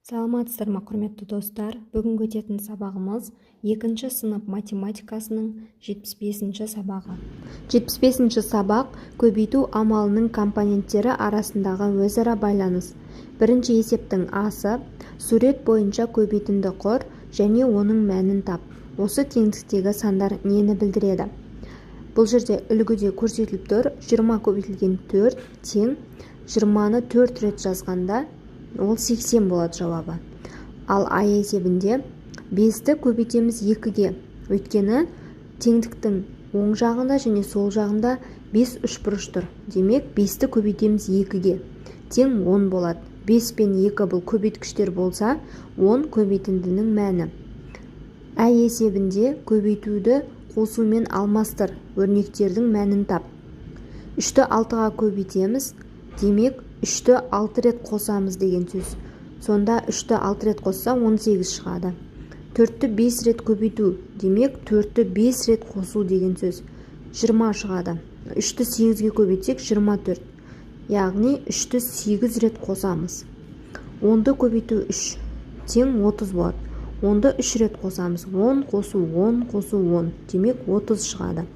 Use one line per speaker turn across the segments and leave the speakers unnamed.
Саламатсыздар ма, құрметті достар! Бүгінгі өтетін сабағымыз екінші сынып математикасының 75-ші сабағы. 75-ші сабақ: көбейту амалының компоненттері арасындағы өзара байланыс. Бірінші есептің асы: сурет бойынша көбейтінді құр және оның мәнін тап. Осы теңдіктегі сандар нені білдіреді? Бұл жерде үлгіде көрсетіліп тұр: 20 көбейтілген 4 тең 20-ны 4 рет жазғанда, ол 80 болады жауабы. Ал а есебінде 5-ті көбейтеміз 2-ге, өйткені теңдіктің оң жағында және сол жағында 5 үшбұрыш тұр. Демек, 5-ті көбейтеміз 2-ге, тең 10 болады. 5 пен 2 бұл көбейткіштер болса, 10 көбейтіндінің мәні. Ә есебінде көбейтуді қосумен алмастыр, өрнектердің мәнін тап. 3-ті 6-ға көбейтеміз, демек, 3-ті 6 рет қосамыз деген сөз. Сонда 3-ті 6 рет қосса, 18 шығады. 4-ті 5 рет көбейту, демек, 4-ті 5 рет қосу деген сөз, 20 шығады. 3-ті 8-ге көбейтсек, 24, яғни 3-ті 8 рет қосамыз. 10-ды көбейту 3 тең 30 болады. 10-ды 3 рет қосамыз: 10 қосу 10 қосу 10, демек, 30 шығады.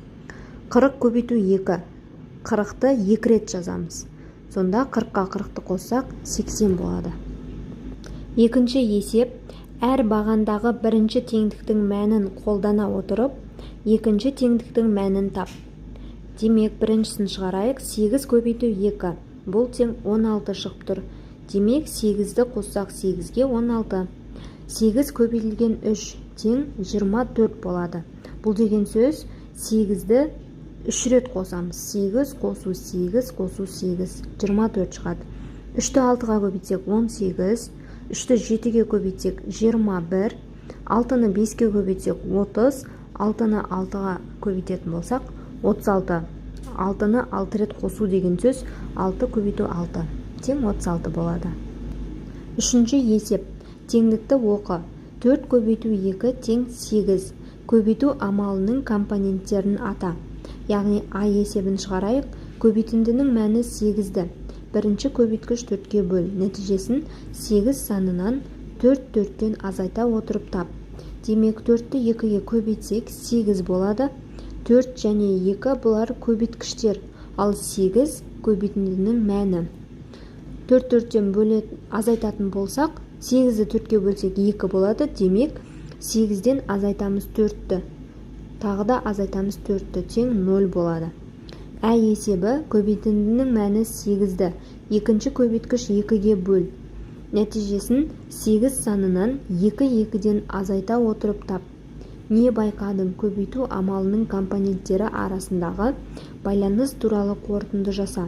40 көбейту 2, 40-ты 2 рет жазамыз. Сонда 40-қа 40-ты қоссақ, 80 болады. Екінші есеп: әр бағандағы бірінші теңдіктің мәнін қолдана отырып, екінші теңдіктің мәнін тап. Демек, біріншісін шығарайық: 8 көбейту 2, бұл тең 16 шығып тұр. Демек, 8-ді қоссақ 8-ге, 16. 8 көбейтілген 3 тең 24 болады. Бұл деген сөз, 8-ді 3 рет қосамыз: 8 қосу 8 қосу 8, 24 шығады. 3-ті 6-ға көбейтсек, 18, 3-ті 7-ге көбейтсек, 21, 6-ны 5-ке көбейтсек, 30, 6-ны 6-ға көбейтетін болсақ, 36. 6-ны 6 рет қосу деген сөз, 6 көбейту 6 тең 36 болады. Үшінші есеп: теңдікті оқы. 4 көбейту 2 тең 8. Көбейту амалының компоненттерін ата. Яғни а есебін шығарайық. Көбейтіндінің мәні 8-ді бірінші көбейткіш 4-ке бөл, нәтижесін 8 санынан 4 4-тен азайта отырып тап. Демек, 4-ті 2-ге көбейтсек, 8 болады. 4 және 2 бұлар көбейткіштер, ал 8 көбейтіндінің мәні. 4 4-тен бөлет азайтатын болсақ, 8-ді 4-ке бөлсек, 2 болады. Демек, 8-ден азайтамыз 4-ті, тағы да азайтамыз 4-ті, тең 0 болады. Ә есебі: көбейтіндінің мәні 8-ді екінші көбейткіш 2-ге бөл, нәтижесін 8 санынан 2 2-ден азайта отырып тап. Не байқадың? Көбейту амалының компоненттері арасындағы байланыс туралы қорытынды жаса.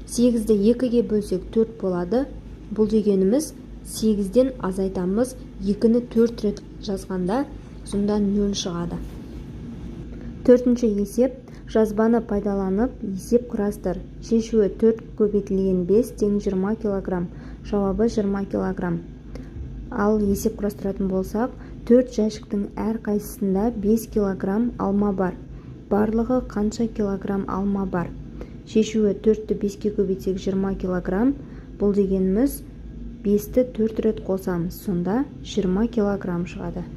8-ді 2-ге бөлсек, 4 болады. Бұл дегеніміз, 8-ден азайтамыз 2-ні 4 рет жазғанда, сонда 0 шығады. Төртінші есеп: жазбаны пайдаланып, есеп құрастыр. Шешуі: 4 көбейтілген 5 тең 20 килограмм. Жауабы 20 килограмм. Ал есеп құрастыратын болсақ, 4 жәшіктің әрқайсысында 5 килограмм алма бар. Барлығы қанша килограмм алма бар? Шешуі: 4-ті 5-ке көбейтсек, 20 килограмм. Бұл дегеніміз, 5-ті 4 рет қосамыз, сонда 20 килограмм шығады.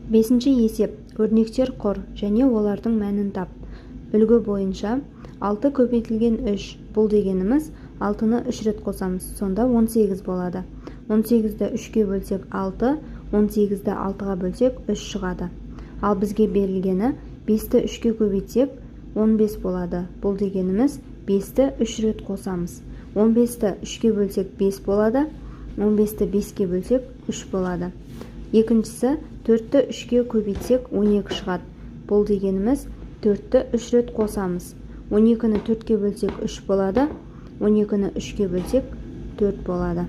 Бесінші есеп: өрнектер құр және олардың мәнін тап. Үлгі бойынша 6 көбейтілген 3, бұл дегеніміз, 6-ны 3 рет қосамыз, сонда 18 болады. 18-ді 3-ке бөлсек, 6, 18-ді 6-ға бөлсек, 3 шығады. Ал бізге берілгені: 5-ті 3-ке көбейтсек, 15 болады. Бұл дегеніміз, 5-ті 3 рет қосамыз. 15-ті 3-ке бөлсек, 5 болады, 15-ті 5-ке бөлсек, 3 болады. Екіншісі: 4-ті 3-ке көбейтсек, 12 шығады. Бұл дегеніміз, 4-ті 3 рет қосамыз. 12-ні 4-ке бөлсек, 3 болады, 12-ні 3-ке бөлсек, 4 болады.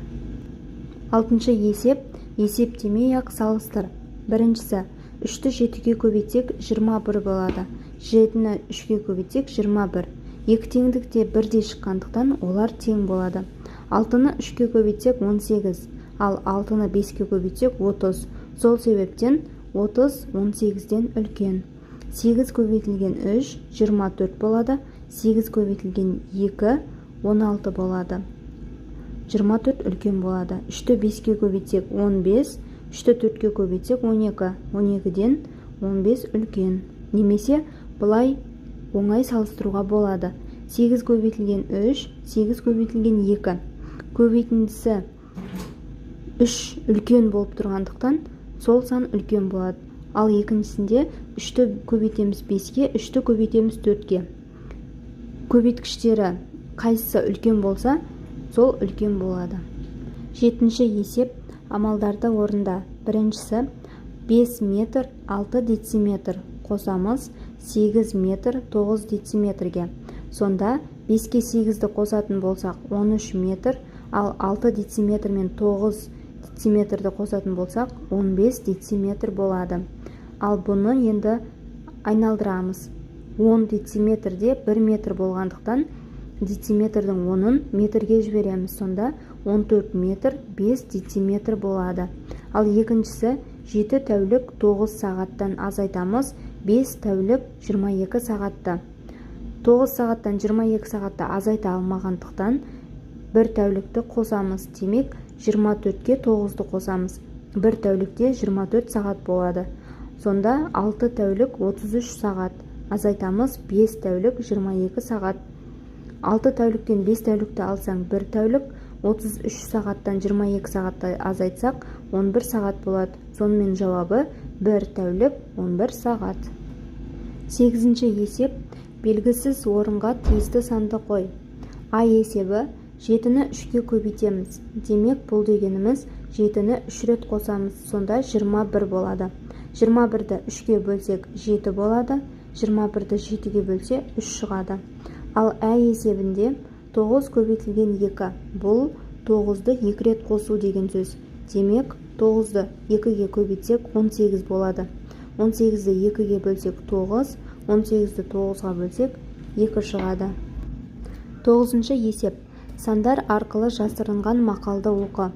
Алтыншы есеп: есептемей-ақ салыстыр. Біріншісі: 3-ті 7-ге көбейтсек, 21 болады, 7-ні 3-ке көбейтсек, 21. Екі теңдік те бірдей шыққандықтан, олар тең болады. 6-ны 3-ке көбейтсек, 18, ал 6-ны 5-ке көбейтсек, 30. Сол себептен 30 18-ден үлкен. 8 көбейтілген 3 24 болады, 8 көбейтілген 2 16 болады. 24 үлкен болады. 3-ті 5-ке көбейтсек 15, 3-ті 4-ке көбейтсек 12, 12-ден 15 үлкен. Немесе былай оңай салыстыруға болады. 8 көбейтілген 3, 8 көбейтілген 2. Көбейтіндісі 3 үлкен болып тұрғандықтан, сол сан үлкен болады. Ал екіншісінде 3-ті көбейтеміз 5-ке, 3-ті көбейтеміз 4-ке. Көбейткіштері қайсысы үлкен болса, сол үлкен болады. Жетінші есеп: амалдарды орында. Біріншісі: 5 метр 6 дециметр қосамыз 8 метр 9 дециметрге. Сонда 5-ке 8-ді қосатын болсақ, 13 метр, ал 6 дециметр мен 9 дециметрді қосатын болсақ, 15 дециметр болады. Ал бұны енді айналдырамыз. 10 дециметрде 1 метр болғандықтан, дециметрдің онын метрге жібереміз. Сонда 14 метр 5 дециметр болады. Ал екіншісі: 7 тәулік 9 сағаттан азайтамыз 5 тәулік 22 сағатты. 9 сағаттан 22 сағатты азайта алмағандықтан, бір тәулікті қосамыз. Демек, 24-ке 9-ды қосамыз. Бір тәулікте 24 сағат болады. Сонда 6 тәулік 33 сағат. Азайтамыз 5 тәулік 22 сағат. 6 тәуліктен 5 тәулікті алсаң, 1 тәулік. 33 сағаттан 22 сағатты азайтсақ, 11 сағат болады. Сонымен, жауабы 1 тәулік 11 сағат. Сегізінші есеп: белгісіз орынға тиісті санды қой. А есебі: жетіні үшке көбейтеміз. Демек, бұл дегеніміз жетіні үш рет қосамыз. Сонда 21 болады. 21-ді үшке бөлсек, жеті болады. 21-ді жетіге бөлсе, үш шығады. Ал ә есебінде 9 көбейтілген 2. Бұл 9-ды екі рет қосу деген сөз. Демек, 9-ды 2-ге көбейтсек, 18 болады. 18-ді 2-ге бөлсек, 9, 18-ді 9-ға бөлсек, 2 шығады. Тоғызыншы есеп: сандар арқылы жасырынған мақалды оқы.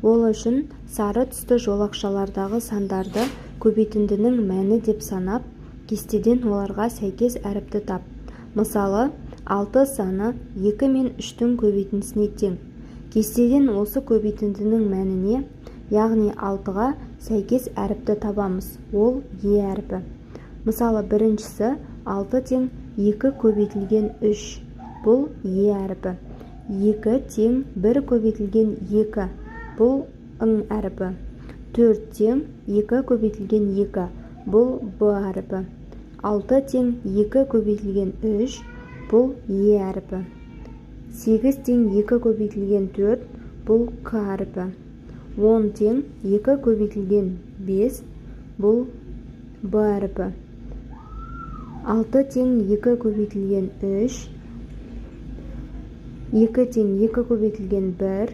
Ол үшін сары түсті жолақшалардағы сандарды көбейтіндінің мәні деп санап, кестеден оларға сәйкес әріпті тап. Мысалы, 6 саны 2 мен 3-тің көбейтіндісіне тең. Кестеден осы көбейтіндінің мәніне, яғни 6-ға сәйкес әріпті табамыз. Ол е әрпі. Мысалы, біріншісі: 6 тең 2 көбейтілген 3, бұл е әрпі. 2 тең 1 көбейтілген 2, бұл ң әрпі. 4 тең 2 көбейтілген 2, бұл б әрпі. 6 тең 2 көбейтілген 3, бұл е әрпі. 8 тең 2 көбейтілген 4, бұл к әрпі. 10 тең 2 көбейтілген 5, бұл б әрпі. 6 тең 2 көбейтілген 3, 2 тең 2 көбейтілген 1,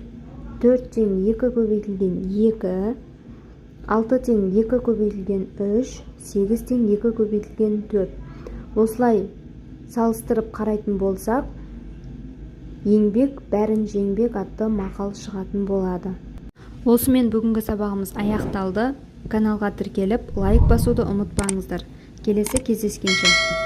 4 тең 2 көбейтілген 2, 6 тең 2 көбейтілген 3, 8 тең 2 көбейтілген 4. Осылай салыстырып қарайтын болсақ, «Еңбек бәрін жеңбек» атты мақал шығатын болады. Осымен бүгінгі сабағымыз аяқталды. Каналға тіркеліп, лайк басуды ұмытпаңыздар. Келесі кездескенше!